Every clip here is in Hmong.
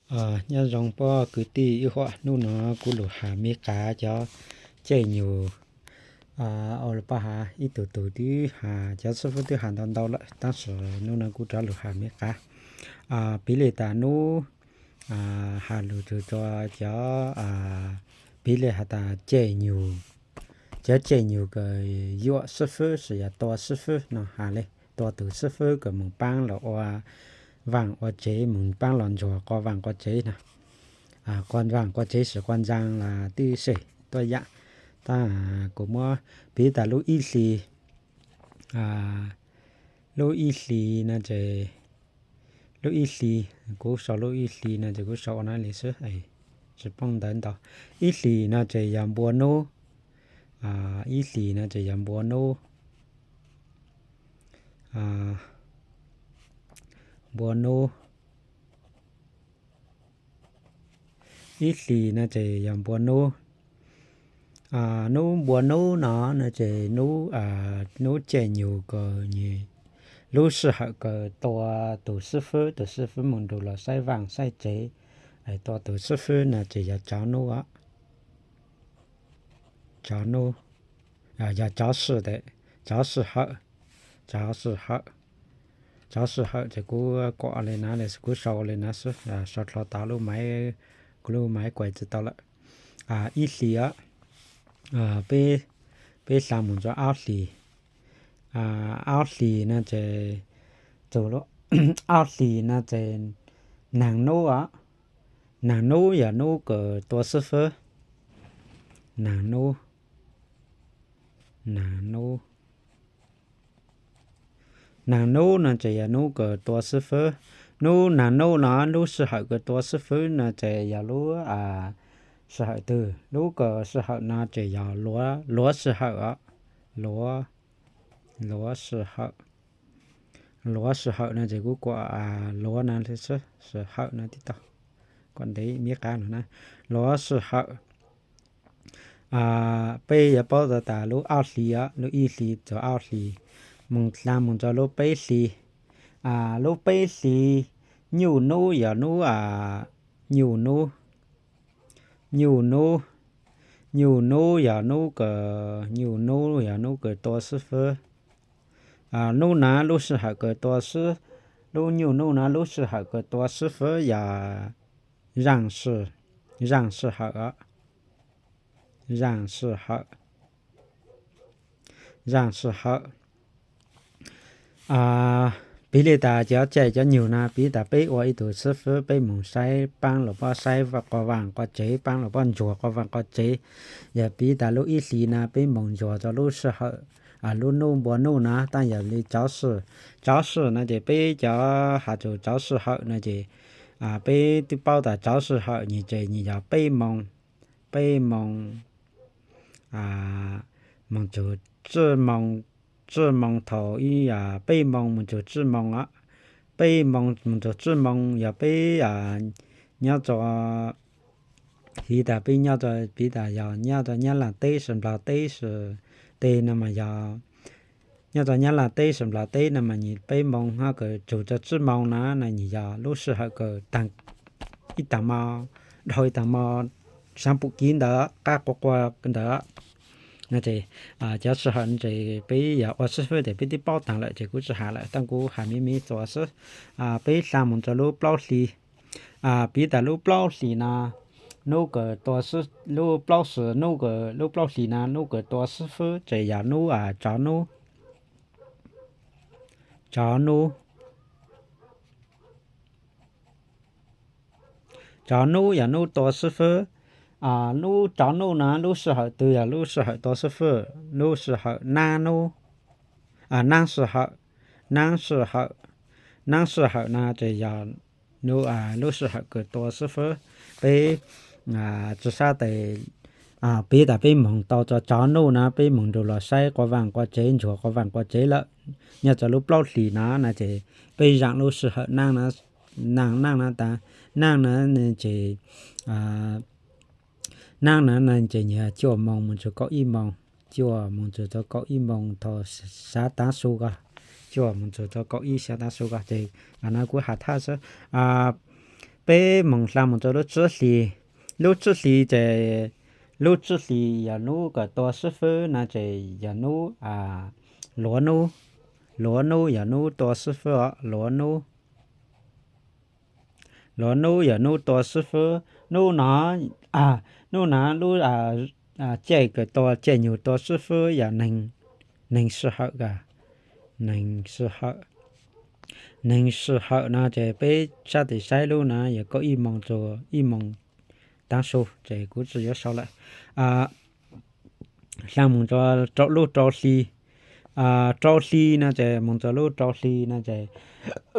Nyob zoo pab kwv tij ib huam, hnub no kuv lug has Meb Qav cov caij nyug. Ua lug pab has ib tug tug twb has, cov xib fwb twb has ntau ntau lawm, tab sis hnub no kuv rov lug has Meb Qav. Piv le tas hnub has lug txug rua cov, piv le has tas caij nyug, cov caij nyug kws yuam xib fwb, sis yog tua xib fwb no has le, tua tug xib fwb kws moog paab los ua vaaj ua tsev, moog paab los ntsuag quas vaaj quas tsev no. Quas vaaj quas tsev sis quas ntsaa los tib si tuab yaam. Tab kuv muab piv tas lub ib hlis, lub ib hlis no ces, lub ib hlis, kuv sau lub ib hlis no ces kuv sau ua na le xwb, tsi poob ntawv ntau. Ib hlis no ces yog npua nub, ib hlis no ces yog npua nub, npua nub. Ib hlis no ces yog npua nub. Hnub npua nub no no ces hnub, hnub caij nyug kws lub sij hawm kws tua tug xib fwb, tug xib fwb moog nrug los saib vaaj saib tsev, tua tug xib fwb no ces yog cov nub, cov nub, yog cov sij, cov sij hawm, cov sij hawm, cov sij hawm ces kuv kuam le na, kuv sau le na xwb, sau dlhau tas lub maiv, kuv lub maiv kuas tsi tau lawm. Ib hlis, peb, peb hla moog rua ob hlis. Ob hlis no ces, txug lub ob hlis no ces naag nub os. Naag nub yog nub kws tua xib fwb. Naag nub, naag nub, naag nub no ces yog nub kws tua xib fwb. Nub naag nub no lub sij hawm kws tua xib fwb no ces yog lub sij hawm twg? Lub kws sij hawm no ces yog luav, luav sij hawm os. Luav, luav sij hawm. Luav sij hawm no ces kuv kuam luav no xwb, sij hawm no tib tau, kuam ntev Meb Qav lug na. Luav sij hawm. Peb yuav paub tau tas lub ob hlis os, lub ib hlis txug ob hlis, moog dlha moog rua lub peb hlis. Lub peb hlis, nyuj nub yog nub, nyuj nub, nyuj nub, nyuj nub yog nub kws, nyuj nub yog nub kws tua xib fwb. Nub na lub sij hawm kws tua xib, lub nyuj nub na lub sij hawm kws tua xib fwb yog zaaj sij, zaaj sij hawm os. Zaaj sij hawm, zaaj sij hawm. Piv le tas cov caij cov nyug na, piv tas peb ua ib tug xib fwb, peb moog saib paab lug puab saib quas vaaj quas tsev, paab lug puab ntsuag quas vaaj quas tsev. Yog piv tas lub ib hlis na peb moog ntsuag rua lub sij hawm, lub nub npua nub na, tab yog le cov sij, cov sij no ces peb cov has txug cov sij hawm no ces peb twb paub tas cov sij hawm nyuag ces nyuag yog peb moos, peb moos, moog txug tsib moos, tsib moos thaum ib, peb moos moog txug tsib moos os. Peb moos moog txug tsib moos yog peb nyob rua, piv tas peb nyob rua, piv tas yog nyob rua Nyab Laj teb sis Nplog teb sis teg no mas yog, nyob rua Nyab Laj teb sis Nplog teb no mas nyuag peb moos ho kws txug rua tsib moos na, no nyuag yog lub sij hawm kws taag ib taag mo, dhau ib taag mo, saav pum kiv ntawd, qab qua qua ntawd. No ces cov sij hawm no ces peb yog ua xib fwb tes peb twb paub taag lawm ces kuv tsi has lawm, tab kuv has miv miv txuas xwb. Peb hla moog rua lub plaub hlis. Piv tas lub plaub hlis no, nub kws tua, lub plaub hlis, nub kws, lub plaub hlis no nub kws tua xib fwb ces yog nub, tsov nub, tsov nub, tsov nub yog nub tua xib fwb. Nub tsov nub no lub sij hawm twg? Yog lub sij hawm tua xib fwb, lub sij hawm naab nub, naab sij hawm, naab sij hawm, naab sij hawm no ces yog lub sij hawm kws tua xib fwb. Peb tsi sab tes, piv tas peb moog tau rua tsov nub na, peb moog nrug los saib quas vaaj quas tsev, ntsuag quas vaaj quas tsev lawm, nyob rua lub plaub hlis no no ces peb zaam lub sij hawm naab, naab, naab no tas, naab no ces, naab no no ces nyuag cuaj moos moog txug kaum ib moos, cuaj moos txug rua kaum ib moos thaum sab taab su ko, cuaj moos txug rua kaum ib sab taab su ko ces no kuv has thaj xwb. Peb moog hla moog rua lub tsib hlis. Lub tsib hlis ces, lub tsib hlis yog nub kws tua xwb fwb no ces yog nub, luav nub, luav nub yog nub tua xwb fwb os, luav nub, luav nub yog nub tua xwb fwb. Nub no, nub no lub caij kws tua, caij nyug tua xwb fwb yog neeg, neeg sij hawm ka, neeg sij hawm. Neeg sij hawm no ces peb sab tes saib lub no yog kaum ib moos rua ib moos tav su ces kuv tsi yuav sau lawm. Hla moog rua rau lub rau hli, rau hli no ces moog rua lub rau hli no ces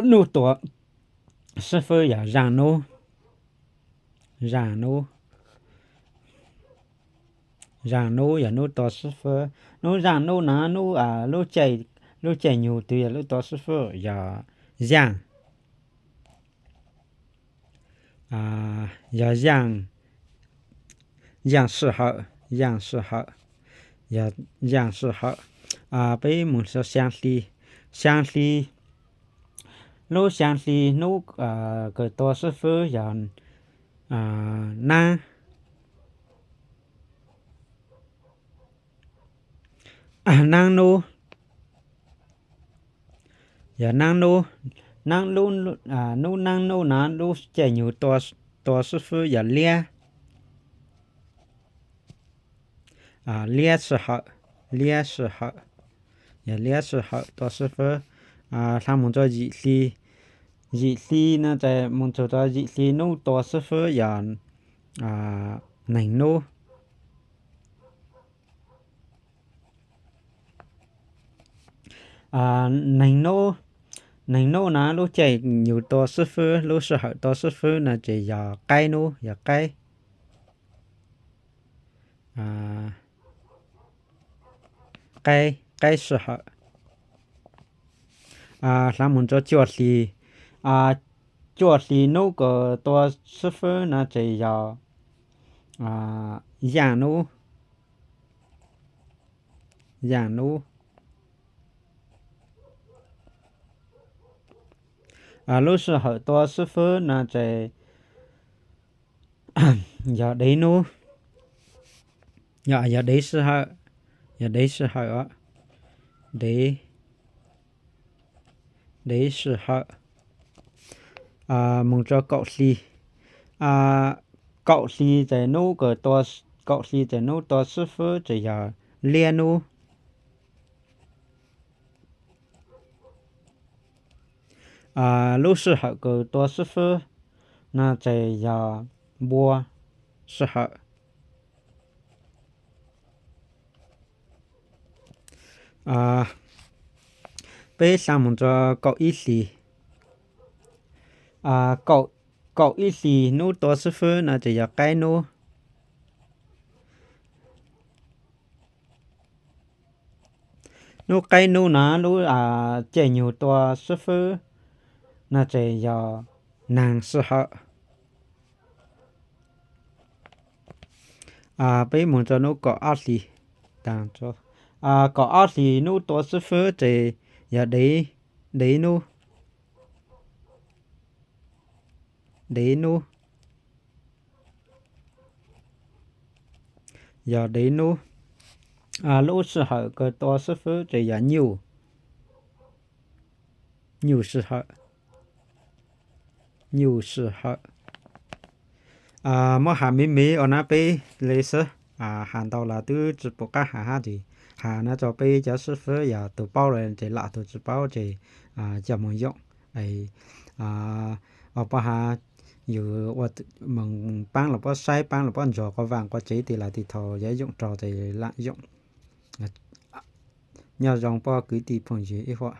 nub tua xwb fwb yog zaaj nub, zaaj nub, zaaj nub yog nub tua xwb fwb. Nub zaaj nub no nub, lub caij, lub caij nyug twg yog lub tua xwb fwb yog yaaj, yog yaaj, yaaj sij hawm, yaaj sij hawm, yog yaaj sij hawm. Peb moog rua xyaa hli, xyaa hli, lub xyaa hli nub kws tua xwb fwb yog naab, naab nub, yog naab nub, naab lub, nub naab nub no lub caij nyug tua xwb fwb yog liab, liab sij hawm, liab sij hawm, yog liab sij hawm tua xwb fwb. Hla moog rua yim hli, yim hli no ces moog txug rua yim hli nub tua xwb fwb yog neeg nub, neeg nub, neeg nub no lub caij nyug tua xwb fwb, lub sij hawm tua xwb fwb no ces yog qaib nub, yog qaib, qaib, qaib sij hawm. Hla moog rua cuaj hli, cuaj hli nub kws tua xwb fwb no ces yog yaaj nub, yaaj nub. Lub sij hawm tua xwb fwb no ces yog dev nub, yog dev sij hawm, yog dev sij hawm os, dev, dev sij hawm. Moog rua kaum hli, kaum hli ces nub kws tua, kaum hli ces nub tua xwb fwb ces yog liab nub. Lub sij hawm kws tua xwb fwb no ces yog npua sij hawm. Peb hla moog rua kaum ib hlis, kaum ib hlis nub tua xwb fwb no ces yog qaib nub. Nub qaib nub no lub caij nyug tua xwb fwb no ces yog naag sij hawm. Peb moog rua nub kaum ob hlis, kaum ob hlis nub tua xwb fwb ces yog dev, dev nub, dev nub, yog dev nub. Lub sij hawm kws tua xwb fwb ces yog nyuj, nyuj sij hawm, nyuj sij hawm. Muab has me me ua nab peb le xwb, has ntau los twb tsi pum qab has hab ces has no rua peb cov xib fwb yog tug paub lawm ces lam, tug tsi paub ces coj moog yoom. Ua pab has, yug ua moog paab los puab saib, paab los puab ntsuag quas vaam quas tsev tis laug tis thaus yuav yoom rua ces lam yoom. Nyob zoo puab kwv tij phooj ywg ib huam.